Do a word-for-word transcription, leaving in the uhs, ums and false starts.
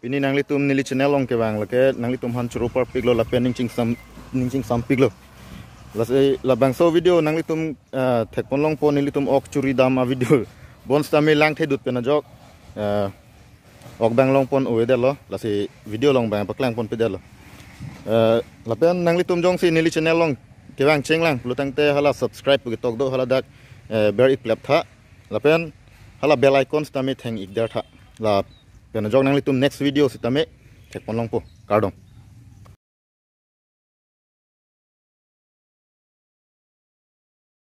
Pini nanglitum neli channel along kevang lake nanglitum aphan choro parpiklo lapen ning chingsam, ning chingsampiklo. Lasi labangso video nanglitum, eh, thekpon longpo, nelitum ok chori dam a-video. Bonsitame langthedut pen ajok, eh, ok bang longpon ovedetlo, lasi video along bang paklangponpedetlo. Eh, lapen nanglitum jongsi neli channel along kevang chenglang pulotangte hala subscribe pu ketok do, hala dak, eh, ber-iklep tha. Lapen hala bell icon sitame theng-ikder tha. Lapen ajok nanglitum next video sitame thekpon longpo. Kardom.